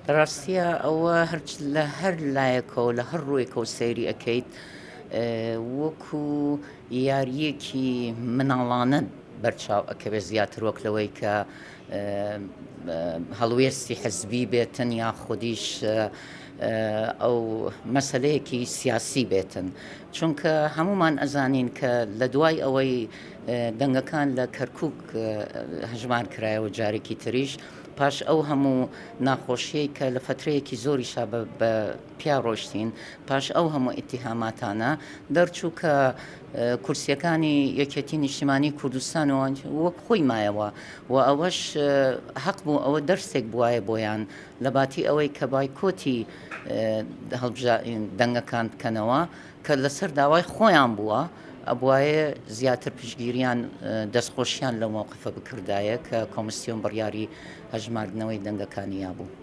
لە ڕاستیا ئەوە هەر لە هەر لایەکەوە لە هەر ڕووێکەوە سەیری ئەکەیت وەکو یارییەکی مناڵانە بەرچاو ئەکەوێت زیاتر وەک لەوەی کە هەڵوێستی حزبی بێتن یا خودیش ئەو مەسلەیەکی سیاسی بێتن چونکە هەمومان ئەزانین کە لە دوای ئەوەی دەنگەکان لە کەرکک هەژمار کرایەوە جارێکی تریش پاش ئەو هەموو ناخۆشیەی کە لە فەترەیەکی زۆریشا بە پیا ڕۆشتین، پاش ئەو هەموو ئیتیهاماتانە دەرچوو کە کورسیەکانی یەکێتی نیشتیمانی کوردستان وەک خۆی مایەوە و ئەوەش هەق بوو ئەوە دەرسێک بوایە بۆیان لە باتی ئەوەی کە بایکۆتی دەنگەکان بکەنەوە کە لەسەر داوای خۆیان بووە ئەبوایە زیاتر پشتگیریان دەستخۆشیان لەو مەوقفە بکردایە کە کۆمسیۆن بڕیاری هەژماردنەوەی دەنگەکانی یابوو.